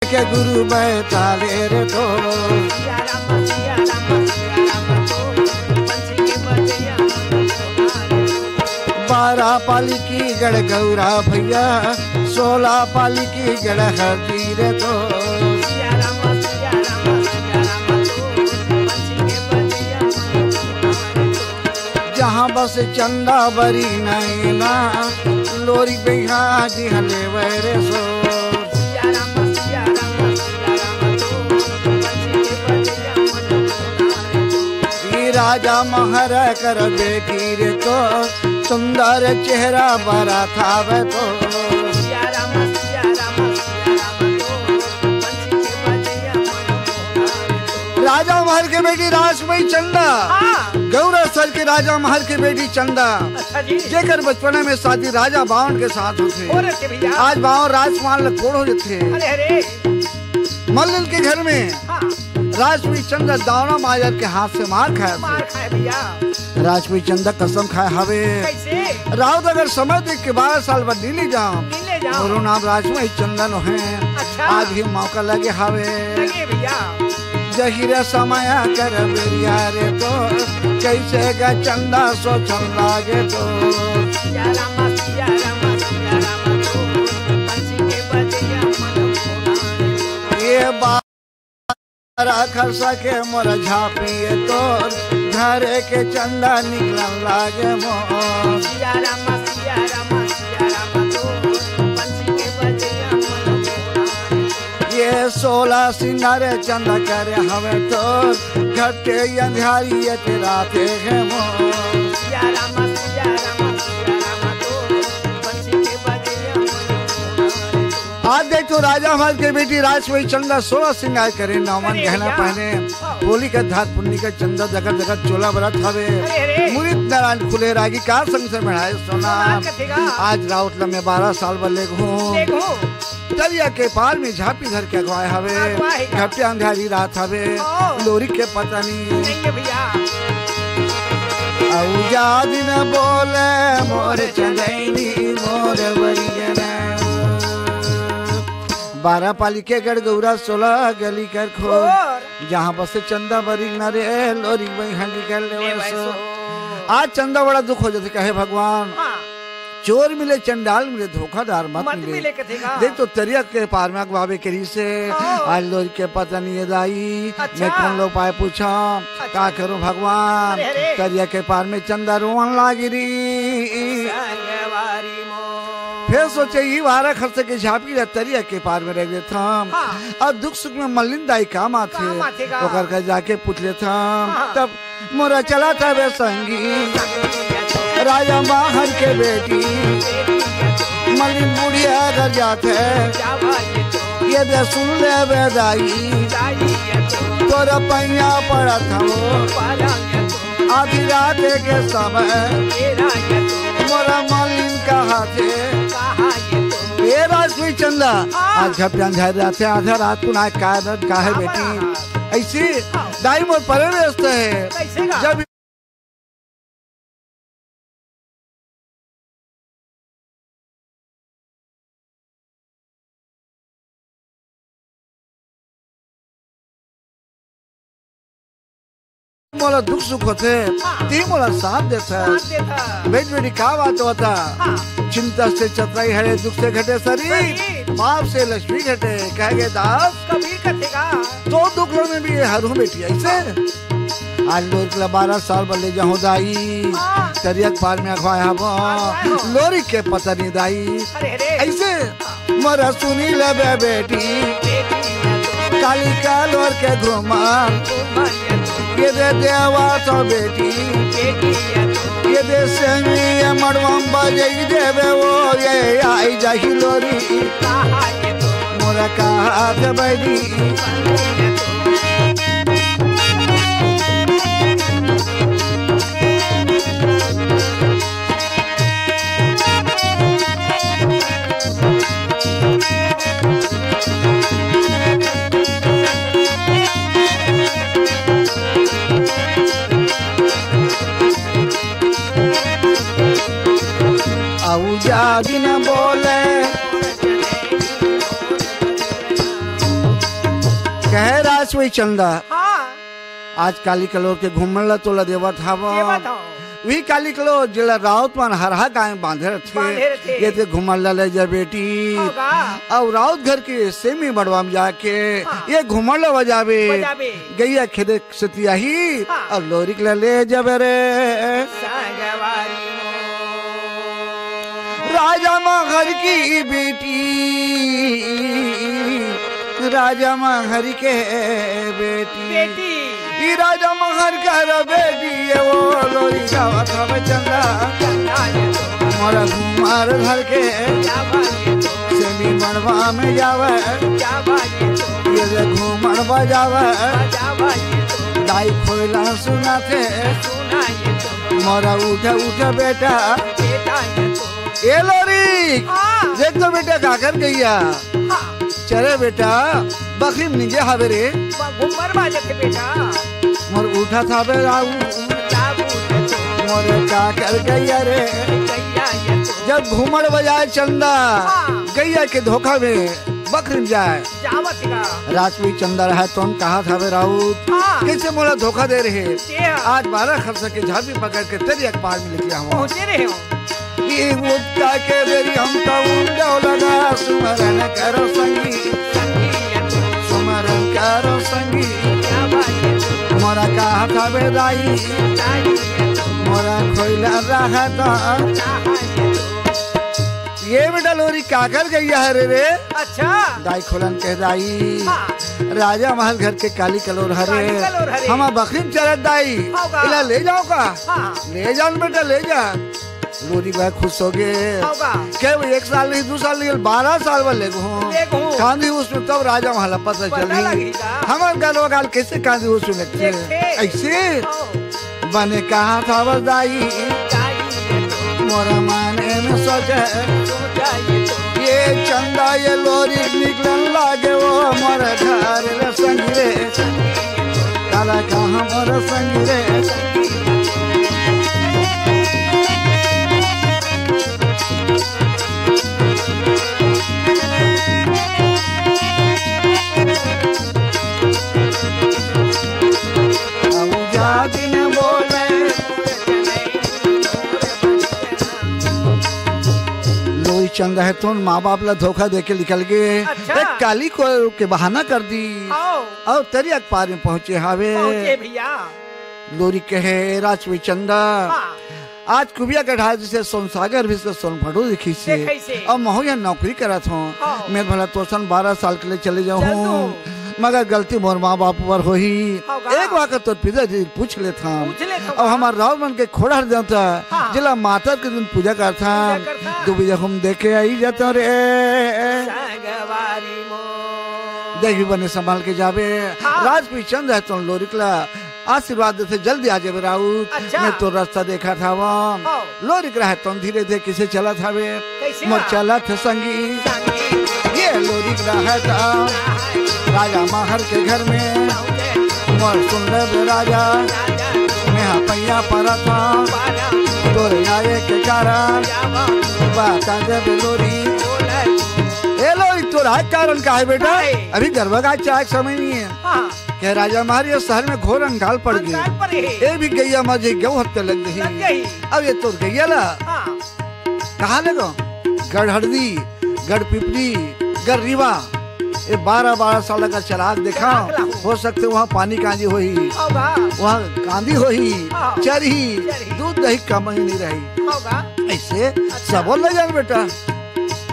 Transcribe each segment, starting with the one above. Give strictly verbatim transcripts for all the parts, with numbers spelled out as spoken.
के गुरु बैताले रे तो। बारह पाली की गढ़ गौरा भैया, सोलह पाली की गढ़ हरदी रे तो। जहाँ बस चंदा बरी नैना, लोरी बइहा जी हले वैरे सो। ई राजा महर कर बेटी रे तो, सुंदर चेहरा बरा थावे तो। राजा महर के बेटी राजमई चंदा, हाँ। गौरा सर के राजा महर के बेटी चंदा, अच्छा जी। जेकर बचपना में शादी राजा बावन के साथ होथे। हो रहे थे भैया। आज बावन राजकुमार ल कोड़ हो जथे। अरे, अरे। मल्लिन के घर में हाँ। राजमई चंदा दावना माजर के हाथ से मार खाए थे। मार खाए भैया। राजमई चंदा कसम खाए हवे। कैसे? राउत अगर समय देख के बारह साल बाद नी ले जाओ। नी ले जाओ। मोरो नाम राजमई चंदा नो है। अच्छा। आज ही मौका लगे हवे। लगे भैया। जहिरा समय कर बेरिया रे तो, कैसे गा चंदा सोचन लागे तो। सिया रामा, सिया रामा, सिया रामा तो, पंछी के बजैया मन मोहना रे तो। ये बारह खरसा के मोर झापिए तोर, घरे के चंदा निकलन लागे मोर। सिया रामा, सिया रामा, सिया रामा तो, पंछी के बजैया मन मोहना रे तो। ये सोलह सिंगारे चंदा करे हवे तो, घटे अंधारी ये तेरा थे है मोर। सिया रामा, सिया रामा, सिया रामा तो, पंछी के बजैया मन मोहना रे तो। आज देख तो राजा महर के बेटी राजमई चंदा सोलह सिंगार करे, नौमन करे गहना भैया। पहने, हाँ। होली का धार पुन्नी का चंदा जगत जगत चोला बरत हवे। अरे, अरे। मुरीद नारायण खुले रागी का संग से बढ़ाए सोना। सोना कथेगा। आज राउत ल मैं बारह साल बर लेगहूँ। लेगहूँ। दरिया के पार में झांपी धर के अगवाए हवे। अगवाए हवे। घटिया अंधारी रात हवे। ओ। लोरी के पता नहीं। नहीं है भैया। अउ जा दिन बोले मोर चंदैनी मोर बरियना। बारह पाली के गढ़ गौरा सोलह गली कर खोर। खोर। जहाँ बसे चंदा बरी न रे लोरी बई हंडी कर ले ले वैसो। वैसो। आज चंदा बड़ा दुख हो जाथे, कहे भगवान। हाँ। चोर मिले, चंडाल मिले, धोखादार मत मत मिले। मिले कथेगा। देख तो तरिया के पार में अगवावे के रीस हे। हाँ। आज लोरी के पता नहीं है दाई, अच्छा। मैं कौन लो पाए पूछा, अच्छा। का करूं भगवान? अरे, अरे। तरिया के पार में चंदा रोवन लागी री। संगवारी मोर। फिर सोचे, ई बारह खरसा के झांपी ला तरिया के पार में रख देत हम। हाँ। अब दुख सुख में मल्लिन दाई काम आथे। काम आथे का? ओकर का जाके पूछ लेत हम। हाँ। तब मोरा चला था बे संगी, राजा महर के बेटी, मलिन बुढ़िया घर जाथे। ये दे सुन ले बे दाई, तोरा पैया पड़त हूँ, आधी रात के समय मोरा मलिन कहा थे। ये राजपुरी चंदा, हाँ। आज झपियान झार जाथे, आधा रात को ना का, काहे हाँ, बेटी? हाँ। ऐसे हाँ। दाई मोर परे व्यस्त है। कैसे का? जब मोला दुख सुख होथे, हाँ। ती मोला साथ देथा। साथ देथा। बेटी बेटी का बात होता? हाँ। चिंता से चतराई हरे, दुख से घटे शरीर, शरीर। पाप से लक्ष्मी घटे। कह गए दास। कबीर कथेगा। तो दुख में भी ये हरू बेटी ऐसे। आज लोरी के ला बारह साल बर ले जाहूं दाई। हाँ। तरिया के पार में अखवाए हबो। अखवाए हो। लोरी के पता नहीं दाई। अरे, अरे। ऐसे मोरा सुनी लेबे बेटी। काली का लोर के घुमा। ये दे देवा तो बेटी। ये दे सेमी ये मड़वा बजाई देबे वो। ये आई जाही लोरी। मोरा का हाथ बैठी। अऊ जा दिन बोले। वही चंदा, हाँ। आज काली कलोर के घूमड़ ला तोला देवत हवं। देवत हवं। वही काली कलोर जेला राउत मन हरहा गाय बांधे रथे। बांधे रथे। ये ते घूमड़ ला ले जा बेटी। होगा। अउ राउत घर के सेमी मड़वा में जाके हाँ। ये घूमड़ ला बजाबे। बजाबे। गैया खेदे सतियाही हाँ। अउ लोरिक ला ले जाबे रे। संगवारी राजा महर की बेटी, राजा महर के बेटी। बेटी। ई राजा महर कर बेटी, ये वो लोरी गावत हवे चंदा। चंदा ये तो। मोरा घुमार धर के। क्या बात ये तो। सेमी मड़वा में जावे। क्या बात ये तो। ये जे घूमड़ बजावे। बजावा ये तो। दाई खोइला सुनाथे। सुना ये तो। मोरा उठा, उठा बेटा। बेटा ये तो। ए लोरी, हाँ। देख तो बेटा, काकर गैया। हाँ। चले बेटा, बखरी में निंगे हावे रे। ब-, घूमर बाजत हे बेटा। मोर उठा था बे राऊ। राऊ ये तो। मोर काकर गैया रे। गैया ये तो। जब घूमड़ बजाए चंदा, हाँ। गैया के धोखा में बखरी में जाए। जावत हे का? राजपूत चंदा रहा तो कहा था बे राउत। हाँ। कैसे मोला धोखा दे रहे? के हा? आज बारह खरसा के झांपी पकड़ के तरिया के पार में निकला हूँ। पहुँचे रहे हो। ये वो का के बेरी हम तो उंडो लगा सुमरन करो संगी। संगी ये तो। सुमरन करो संगी। क्या बात ये तो। मोरा कहा था बे दाई। दाई ये तो। मोरा खोइला रहा था। रहा ये तो। ये बेटा लोरी काकर गैया हरे रे। अच्छा। दाई खोलन कहे दाई। हाँ। राजा महर घर के काली कलोर हरे। काली कलोर हरे। हमा बखरी में चरत दाई। होगा। इला ले जाओ का? हाँ। ले जान बेटा, ले जा। लोरी भाई खुश हो गए। होगा। कहे वो एक साल नहीं, दो साल नहीं, बारह साल बर ले गो। ले गो। कांदी उसमें तब राजा महर ला पता पता चली। लगी का? हमार गलवा गाल कैसे कांदी उसमें लगते? लगते। ऐसे? हो। बने कहा था बस दाई, मोर माने में सोचे, ये चंदा ये लोरी निकलन लागे वो मोर घर रे संगी रे, काला कहा मोर संगी रे। अब जा दिन बोले। लोई चंद है तो माँ बाप ला धोखा दे के निकल गए। अच्छा। एक काली को के बहाना कर दी। आओ। और तरिया के पार में पहुँचे हावे। पहुँचे भैया। लोरी कहे, "राजवी चंदा, हाँ। आज कुबिया के ढाल जैसे सोनसागर भी से सोनफटो देखी से। देखी से। अब महू यहाँ नौकरी करत हूँ। हाँ। मैं भला तोसन बारह साल के लिए चले जाऊँ चल हूँ। तू। मगर गलती मोर माँ बाप पर होही। हाँ, गा। एक बार तो पिताजी पूछ लेत हूँ। पूछ लेत हूँ, अब गा। हमार राउर मन के खोड़हर जाता, हाँ। जिला माता के दिन पूजा करता। पूजा करता। दो बजे हम देख के आई जाता रे। संगवारी मोर। देख भी बने संभाल के जाबे। हाँ। राजवी चंद है तो लोरिकला आशीर्वाद देथे, जल्दी आ जाबे राउत। अच्छा। मैं तो रास्ता देखत हवं। हाँ। लोरिक रहे तो धीरे धीरे किसे चलत हवे। कैसे मोर बा? चलत हे संगी। संगी। ये लोरिक रहे तो राजा महर के घर में। मोर सुन ले बे राजा। राजा। मैं हा पैया परत हूँ। पारा। तोरे आए के कारण। क्या बा? बात आ जाबे लोरी। बोले। ए लोरी, तोर आए कारण का है बेटा? काहे? अभी गरबा का चाय के समय नहीं है। हाँ। कहे राजा महर ये शहर में घोर अंकाल पड़ गए। अंकाल पड़ गए। ए भी गैया माझे गौ हत्या लग गई। लग गई। अब ये तो गैया ला। हाँ। कहाँ ले गो? गढ़ हरदी, गढ़ पिपरी, गढ़ रीवा। ये बारह बारह साल का चराग देखा। चराग ला हो। हो सकते वहाँ पानी कांदी होही। होगा। वहाँ कांदी होही, हाँ। चरही, चरही। दूध दही कम ही नहीं रही। होगा। ऐसे अच्छा। सबो ले जान बेटा।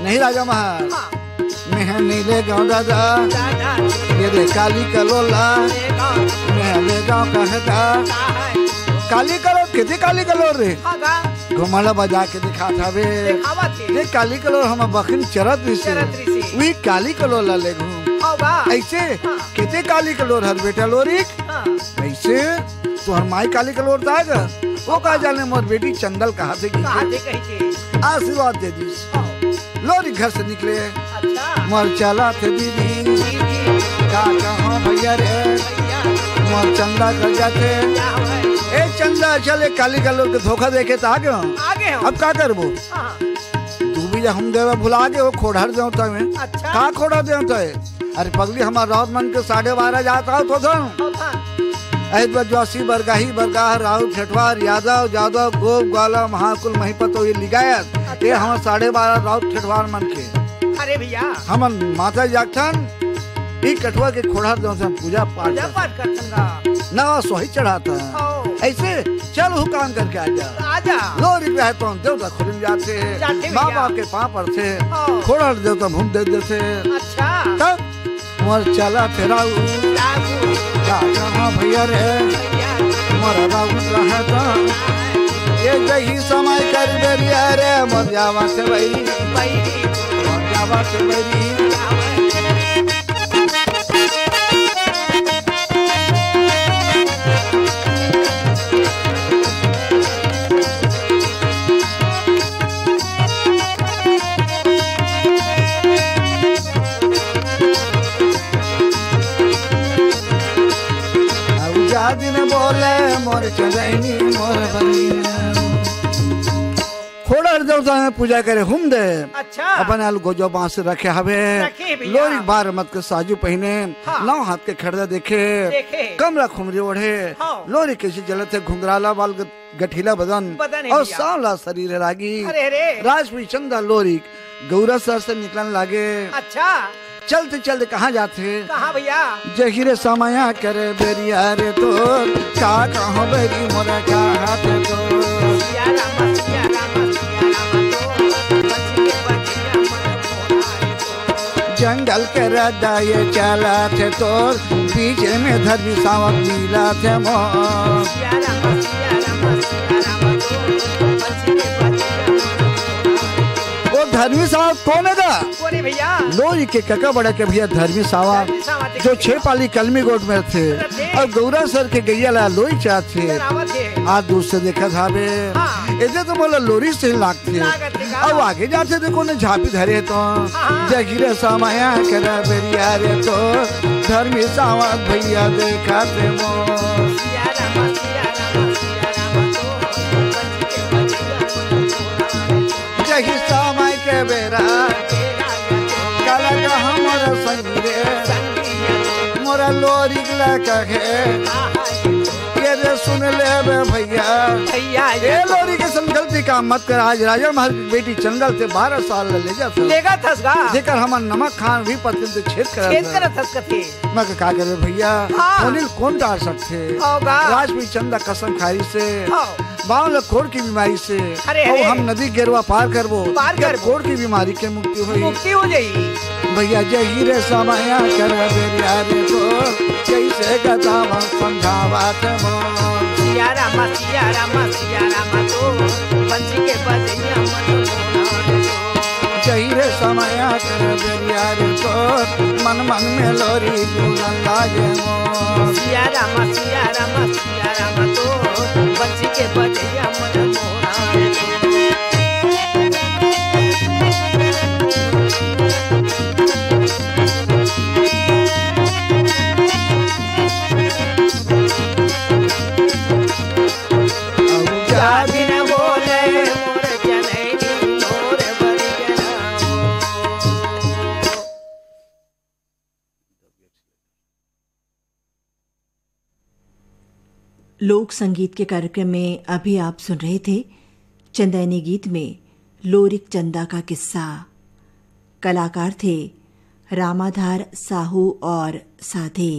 नहीं राजा महर। हाँ। मैं नहीं ले गाँव दादा। दादा। ये दे काली कलोला। ले गाँव। मैं ले गाँव कहे दा। कहाँ है? काली कलोर, कितनी काली कलोर रे? हाँ गा। घुमाला बजा के दिखा था बे। दिखावा थे। ये काली कलोर हम बखिन चरत रही से। चरत रही से। वही काली कलोला ले घूम। हाँ गा। ऐसे? हाँ। कितने काली कलोर हर बेटा लोरिक? हाँ। ऐसे? तो हर माई काली कलोर ताग। वो कहा जाने मोर बेटी चंदल कहा थे कि कहा थे कही थे। आशीर्वाद दे दी। हाँ। लोरी घर से निकले। अच्छा। मोर चला थे दीदी। दीदी। का कहो भैया रे। भैया। मोर चंदा कर जाते। क्या है? ए चंदा, चल एक काली कलोर के धोखा देके तो आ गए हो। आ गए हो। अब का करबो? हाँ। दू बीजा हम देवा भुला गए हो, खोड़हर देवता में। अच्छा। का खोड़हर देवता है? अरे पगली, हमर राउत मन के साढ़े बारह जात आव तो धन। अहित बजवासी, बरगाही, बरगाह, राउत, ठेठवार, यादव, जादव, गोप, ग्वाला, महाकुल, महिपत, ये लिगायत, ये अच्छा। हमर साढ़े बारह राउत ठेठवार मन के। अरे भैया। हमन माता जागथन, ई कठवा के खोड़हर देवता पूजा पाठ पूजा करथन। पाठ करथन गा। नवा सोही चढ़ाथन। ओ। ऐसे चल हुकाम करके आ जा। आ जा। लोरिक रहे तो देवता खुलिम जाथे। जाथे माँ भैया। बाप के पाँव पड़थे। ओ। खोड़हर देवता भूम दे देथे। अच्छा। तब मोर चला फेराऊ। राऊ। का कहाँ भैया रे? भैया। मोर राऊ रहता। ये जही समय कर बेरिया रे, मोर जावा से बैरी। बैरी। मोर जावा से बैरी। अब जा दिन बोले मोर चंदैनी मोर बहिना। खोड़हर देवता में पूजा करे हुम दे। अच्छा। अपन आलू गोजो बांस रखे हवे। रखे भैया। लोरिक बार मत के साजू पहिने। हाँ। नौ हाथ के खड़दा देखे। देखे। कमला खुमरी ओढ़े। हाँ। लोरिक कैसे जलत है घुंघराला बाल ग-, गठीला बदन। बदन है और भैया। सांवला शरीर है रागी। अरे, अरे। राजपुरी चंदा लोरिक गौरा सर से निकलन लागे। अच्छा। चलते चलते कहाँ जाथे? कहाँ भैया? जहिरे समया करे बेरिया रे तोर, का कहाँ बेरी मोरा का हाथ तोर। सिया राम, सिया राम, सिया राम तोर, बच के बचिया मन मोरा रे तोर। जंगल के राजा ये चला थे तोर, बीच में धर्मी सावक मिला थे मोर। सिया राम, सिया राम, सिया राम तोर, बच के बचिया मन मोरा रे तोर। वो धर्मी सावक कौन है दा? कोने भैया? लोरी के कका बड़ा के भैया धर्मी सावा, धर्मी सावा थे जो भैया। छह पाली कलमी गोट में थे अरे थे। और गौरा सर के गैया ला लोरी चाहत थे। इधर आवत थे। आज दूर से देखा था बे। हाँ। इधर तो बोला लोरी से लागते। लागत थे का? अब आगे जाते देखो ने झापी धरे तो। हाँ। जगिरे समाया करा बेरिया रे तो धर्मी सावा भैया देखा थे मो। सिया राम, सिया राम, सिया राम तो बच के बच के जही समय के बेरा, काला का हमर संगी रे, मोरा लोरी ला कहे, ये रे सुन ले बे भैया। भैया, ये ए तो लोरी के संग गलती काम मत कर। आज राजा महाराज की बेटी चंगल से बारह साल ले जा था। लेगा थस गा। जेकर हमर नमक खान भी पत्नी से छेद करत छेद था। करत थस कथे। मैं कहा, का करे भैया, हाँ। अनिल कौन डाल सकते? होगा। राजपुरी चंदा कसम खाई से। हाँ। बावला कोढ़ की बीमारी से अरे, अरे। हम नदी गेरवा पार करबो, पार जब करबो। कोढ़ की बीमारी के मुक्ति होई। मुक्ति हो जाई। भैया जही रे समया कर बेरिया रे तो, कैसे गदावा समझावा ते मो। सिया रामा, सिया रामा, सिया रामा तो, बंसी के बजैया मन मोहना रे तो। जही रे समया कर बेरिया रे तो, मन मन में लोरी गुनन लागे मो। सिया रामा, सिया रामा, सिया रामा तो, बंसी के बजैया मन मोहना रे तो। लोक संगीत के कार्यक्रम में अभी आप सुन रहे थे चंदैनी गीत में लोरिक चंदा का किस्सा। कलाकार थे रामाधार साहू और साधे।